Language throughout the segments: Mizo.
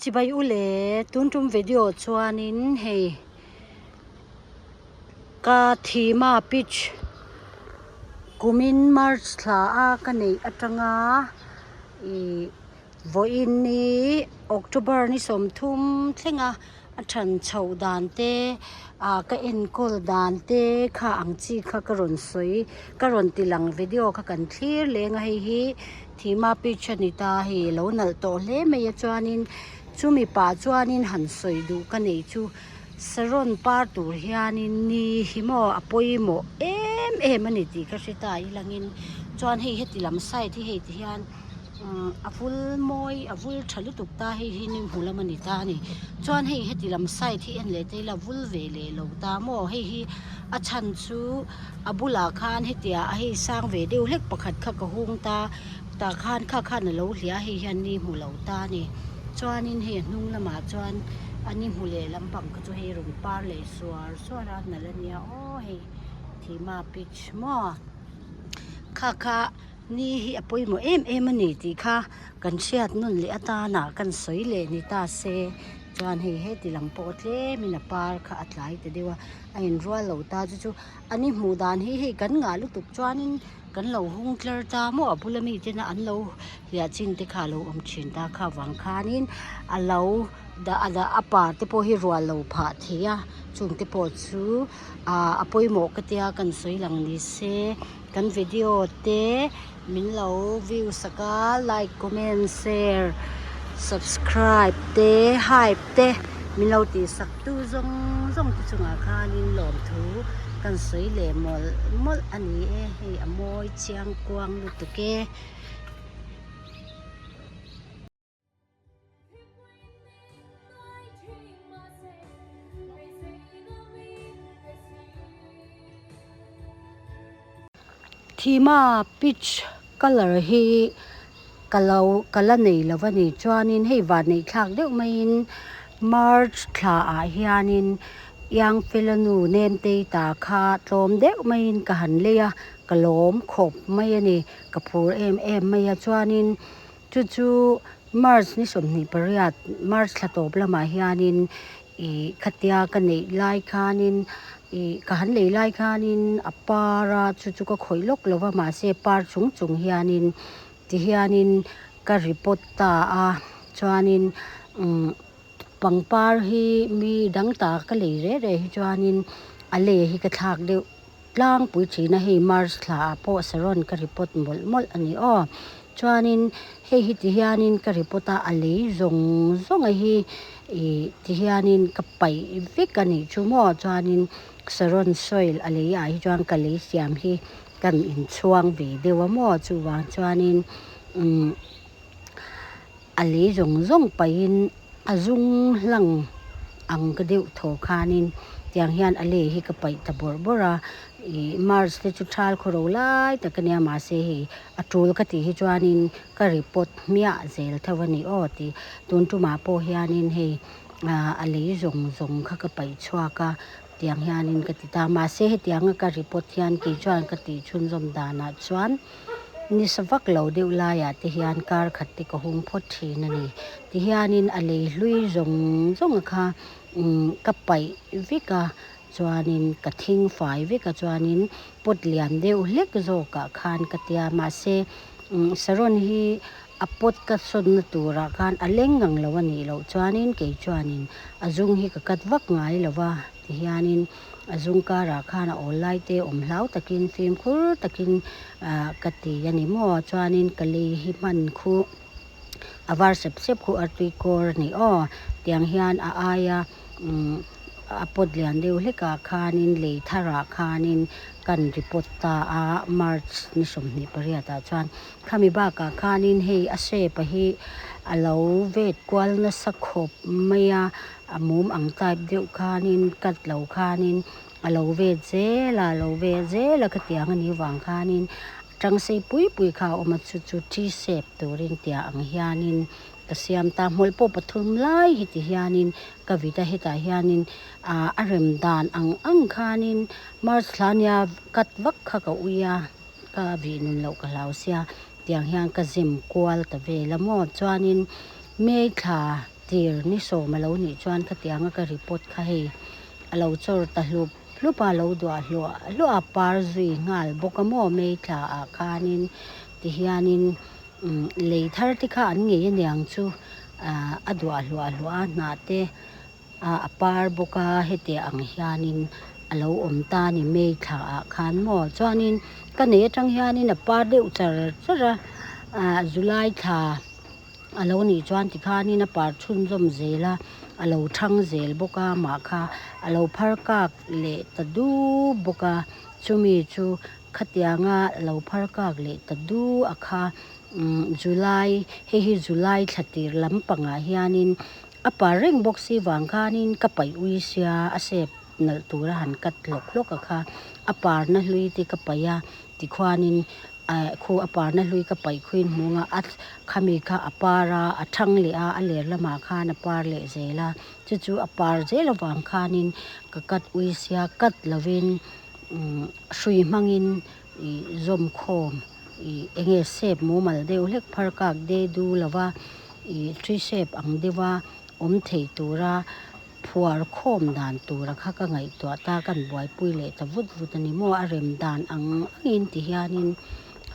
Chibai u le, tun tum video chuanin hei ka thima pitch kumin March thla a ka neih atanga ih vawiin ni October ni 30 thlenga a than chhoh dan te ah ka enkawl dan te kha ang chi kha ka rawn sawi ka rawn ti lang video kha kan thlir leng a hei hi thima pitch a ni ta hei a lo nalh tawh hle mai a chuanin chumi pah chuanin han sawi duh ka neih chu saron par tur hianin ni hi maw a pawimawh em em a ni tih ka hre ta ilangin chuan hei heti lam side hi hei ti hian. Umm a vul mawi a vul tha lutuk ta hei hi ni hmu lam a ni ta a ni chuan hei heti lam side hi en leh te ila vul ve leh lo ta maw hei hi a chhan chu a bulah khan hetia a hei sang ve deuh hlek pakhat kha ka hung ta tah khan kha khan a lo hliah a hei hian ni hmu lo ta a ni chuanin hei a hnung lamah chuan a ni hmu leh lampang kha chu hei rawn par leh suar suar a nalh a nia aw hei thima pitch maw kha kha. Ni hi a pawimawh em em a ni tih kha kan hriat nawn leh atana kan sawi leh ni ta se chuan hei heti lam pawh tlemin a par kha a tlai ta deuh a a inrual lo ta chu chu a ni hmuh dan hi hei kan ngah lutuk chuanin kan lo hung tlar ta maw a bula mi tena an lo hliah chin te kha a lo awm thin ta kha vang khanin a lo dah a dah a par te pawh hi rual lo phah thei a chung te pawh chu ah a pawimawh ka tia kan sawi lang ni se. Kan video te min lo view sak a like comment share subscribe te hype te min lo tih sak tu zawng zawng te chungah khanin lawmthu kan sawi leh mawlh mawlh a ni e hei a mawi chiang kuang lutuk e. Thima peach colour hi ka lo ka la nei lo a ni chuanin hei van neih thlak deuh maiin march thla ah hianin iang fela nu nem tei ta kha tlawm deuh maiin ka han lei a ka lawm khawp mai a ni ka phur em em mai a chuanin. Chu chu March ni 28 March thla tawp lamah hianin ih khatia ka neih lai khanin ih ka han lei lai khanin a par a chu chu ka khawih lawk lo va mahse par chung chung hianin tihianin ka report ta a chuanin umm pangpar hi mi dang ta ka lei reh reh hi chuanin a lei hi ka thlak deuh. Tlangpui thina hei March thla ah pawh saron ka report mawlh mawlh a ni aw. Chuanin hei hi ti hianin ka report a a lei zawng zawng a hi ih ti hianin ka paih vek a nih chu maw. Chuanin saron soil a lei ah hi chuan ka lei siam hi kan inchhuang ve deuh a maw chuvang chuanin umm. A lei zawng zawng pahin a zung hlang ang ka deuh thaw khanin tiang hian a lei hi ka paih ta bawrh bawrh a, ih March te chu thal khaw ro lai tak a nia mahse hei a tul ka tih hi chuanin ka report hmiah zel tho a ni aw tih tun tumah pawh hianin hei ah a lei zawng zawng kha ka paih chhuak a tiang hianin ka ti ta mahse hetianga ka report hian kei chuan ka tih chhunzawm danah chuan. Nisa vak lo deuh laiah te hian kar khat te ka hung phawt thin a ni. Tihianin a lei hlui zawng zawng a kha umm ka paih vek a chuanin ka thing fai vek a chuanin pot lian deuh hlek zawkah khan ka tia mahse umm saron hi a pot ka sawnna turah khan a leng ngang lo a nih loh chuanin kei chuanin a zung hi ka cut vak ngai lo va tihianin. A zung karah khan a awl lai te awm hlau takin fimkhur takin ah ka ti a ni maw chuanin ka lei hi hman khu a var sep sep khu artui kawr a ni aw tiang hian a aia umm a pot lian deuh hlekah khanin lei tharah khanin kan report ta a march ni 28 ah chuan khami bakah khanin hei a shape a hi a lo vet kual nasa khawp mai a. A mum ang type deuh khanin cut lo khanin a lo vet zel a a lo vet zel a khatiang a nih vang khanin tang sei pui pui kha a awm a chu chu T shape turin tia ang hianin ka siam ta hmawlh pawh pathum lai hi ti hianin ka vit a hetah hianin ah a rem dan ang ang khanin march thla nia cut vak kha ka ui a ka vih nun loh ka hlau sia tiang hian ka zem kual ta vel a maw chuanin may thla. tir ni sawm a lo nih chuan khatianga ka report kha hei a lo chawr ta hlup hlup a, lo duah hluah hluah a par zui nghal bawk a maw May thla ah khanin tihianin umm lei thar te kha an ngei aniang chu ah a duah hluah hluah a hnah te ah a par bawk a hetiang ang hianin a lo awm ta a ni May thla ah khan maw chuanin ka nei atang hianin a par deuh char char a ah July thla. A lo nih chuan tikhanin a par chhunzawm zel a, a lo thang zel bawk a, amah kha a lo phar kak leh ta du bawk a, chumi chu khatianga lo phar kak leh ta du a kha umm July hei hi July thla tir lampangah hianin a par reng bawk si vang khanin ka paih ui sia a sep nalh tura han cut hlawk hlawk a kha a parna hlui te ka paih a tikhuanin. Aih khu a parna hlui ka paih khuin hmung a, a khami kha a par a, a thang leh a, a ler lamah khan a par leh zel a, chu chu a par zel avang khanin ka cut ui sia cut lovin umm hrui hmangin ih zawm khawm ih eng nge shape mumal deuh hlek phar kak de du lova ih tree shape ang deuha awm thei tura. Phuar khawm dan tura kha ka ngaihtuah ta, kan buaipui leh ta vut vut a ni maw? A rem dan ang angin ti hianin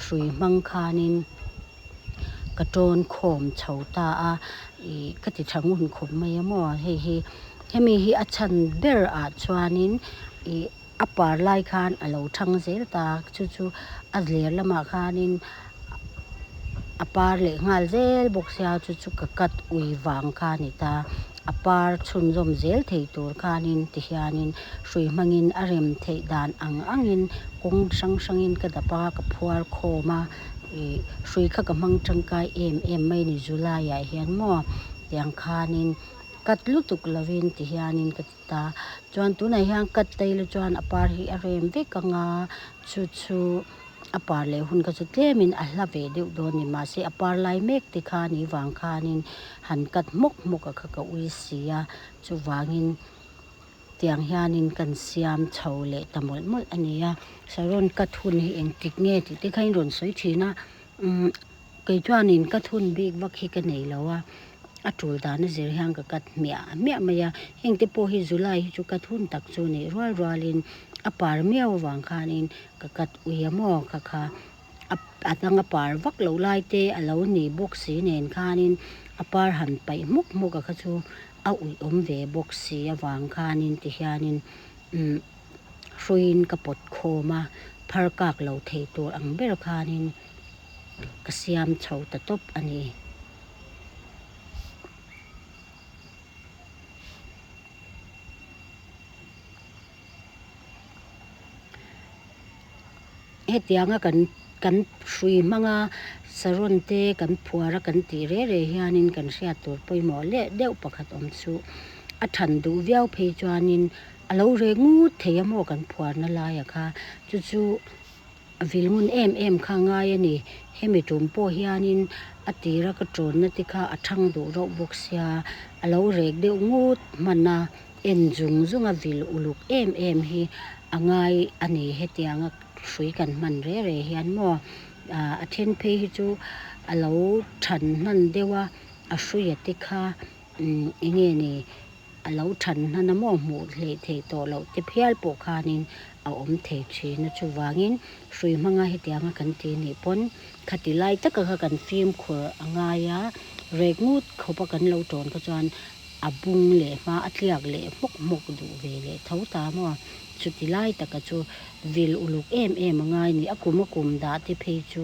hrui hmang khanin ka tawn khawm chho ta a, ih ka ti tha ngun khawp mai a maw? Hei hi hemi hi a chhan ber ah chuanin ih a par lai khan a lo thang zel ta, chu chu a ler lamah khanin a par leh nghal zel bawk sia chu chu ka cut ui vang kha a ni ta. A par chhunzawm zel thei tur khanin tihianin hrui hmangin a rem theih dan ang angin kawng hrang hrangin ka dap a, ka phuar khawm a, ih hrui kha ka hmang tangkai em em mai a ni July ah hian maw tiang khanin cut lutuk lovin tihianin ka ti ta. Chuan tunah hian cut taila chuan a par hi a rem vek ang a, chu chu. A par leh hun kha chu tlemin a hla ve deuh dawn ni mahse a par lai mek te kha ni vang khanin han cut hmawk hmawk a kha ka ui si a chuvangin tiang hianin kan siam chho leh ta mawlh mawlh a ni a saron cut hun hi engtik nge tih te kha in rawn sawi thin a umm kei chuanin cut hun bik vak hi ka nei lo a a tul dan a zir hian ka cut hmiah hmiah mai a heng te pawh hi July hi chu cut hun tak chu nih rual rualin a par miau avang khanin. Ka cut ui a maw kha kha a a dang a par vak loh lai te a lo ni bawk si nen khanin a par han paih hmuk hmuk a kha chu a uih awm ve bawk si avang khanin ti hianin umm hruiin ka pawt khawm a phar kak lo thei tur ang ber khanin ka siam chho ta tawp a ni. Hetianga kan kan hrui hmanga saron te kan phuar a kan tih reh reh hianin kan hriat tur pawimawh leh deuh pakhat awm chu a than duh viau phei chuanin a lo reh ngut thei a maw kan phuarna laiah kha chu chu A vil ngun em em kha ngai a ni. Hemi tum pawh hianin a tira ka tawnna te kha a thang duh rauh bawk sia, a lo rek deuh ngut hman a, en zung zung a vil uluk em em hi a ngai a ni. Hetianga hrui kan hman re re hian maw a then phei hi chu a lo than hman deuh a, a hruia te kha eng nge ni A lo than hnan a maw hmuh hleih theih tawh loh te phial pawh khanin a awm thei thin a, chuvangin hrui hmanga hetianga kan ti nih pawn khati lai taka kha kan fimkhur a ngai a, rek ngut khawpa kan lo tawn kha chuan a bung leh hma a tliak leh hmawk hmawk duh ve leh tho ta maw, chuti lai taka chu vil uluk em em a ngai ni, a kum a kum dah te phei chu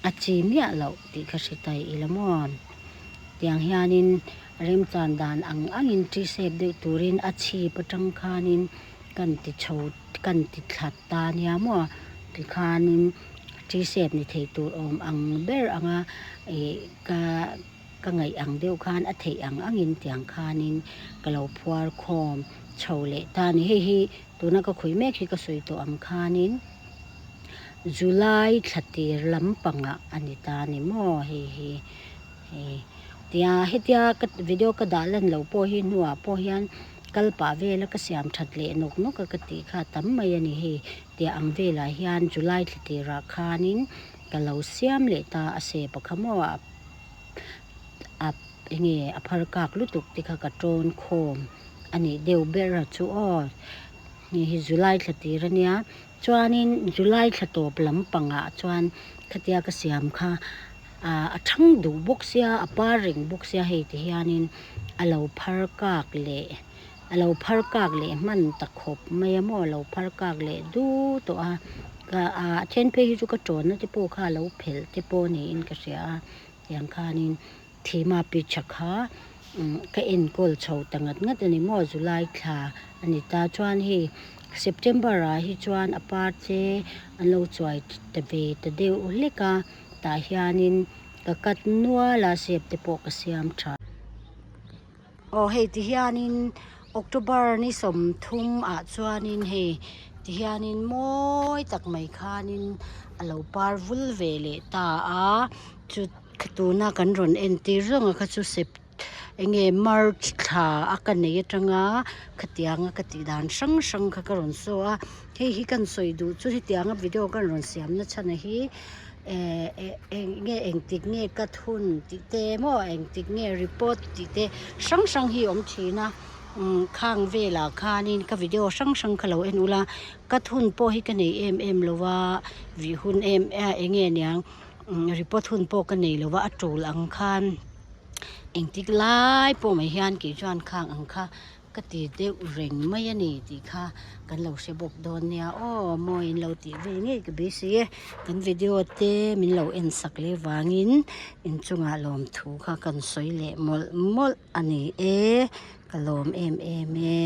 a chi miah loh tih kha hre tai ila maw, tiang hianin. Remchan dan ang angin ṭi sep deuh turin a chhip atang khanin kan ti chho kan ti thla ta nia maw tikhanin ṭi sep ni thei tur awm ang ber anga ih ka ka ngaih ang deuh khan a theih ang angin tiang khanin ka lo phuar khawm chho leh ta a ni. Hei hi tuna ka khawih mek hi ka sawi tawh ang khanin July thla tir lampangah a ni ta a ni maw hei hi. Hei tia hetia ka video ka dah lan loh pawh hi hnuah pawh hian kal pah vela ka siam that leh nawk nawk a ka tih kha tam mai a ni hei tia ang velah hian July thla tirah khanin ka lo siam leh ta a se pakhat maw a a. Enge a phar kak lutuk te kha ka tawn khawm a nih deuh ber a chu aw. Hei hi July thla tir a nia chuanin July thla tawp lampangah chuan khatia ka siam kha ah a thang duh bawk sia a par reng bawk sia hei ti hianin a lo phar kak leh a lo phar kak leh hman ta khawp mai a maw a lo phar kak leh du tawh a ah a then phei hi chu ka tawnna te pawh kha a lo phelh te pawh niin ka hria a tiang khanin Thima picha kha ka enkawl chho ta ngat ngat a ni maw July thla a ni ta chuan hei September ah hi chuan a par te an lo chuai ta ve ta deuh hlek a tah hianin ka cut nual a shape te pawh ka siam tha. Aw hei ti hianin October ni 30 ah chuanin hei ti hianin mawi tak mai khanin a lo par vul ve leh ta a chu tuna kan rawn entir zawng a kha chu sep eng nge March thla a ka nei atanga khatianga ka tih dan hrang hrang kha ka rawn saw a hei hi kan sawi duh chu hetianga video kan rawn siam na chhan a hi eh eng nge engtik nge cut hun tih te maw engtik nge report tih te hrang hrang hi a awm thin a umm khang velah khanin ka video hrang hrang kha lo en ula cut hun pawh hi ka nei em em lo a vih hun em eng nge niang umm report hun pawh ka nei lo a a tul ang khan engtik lai pawh mai hian kei chuan khang ang kha. Ka ti deuh reng mai a ni tih kha kan lo hre bawk dawn nia aw mawi in lo tih vel ngei ka beisei e kan video te min lo en sak leh vangin inchungah lawmthu kha kan sawi leh mawlh mawlh a ni e ka lawm em em e.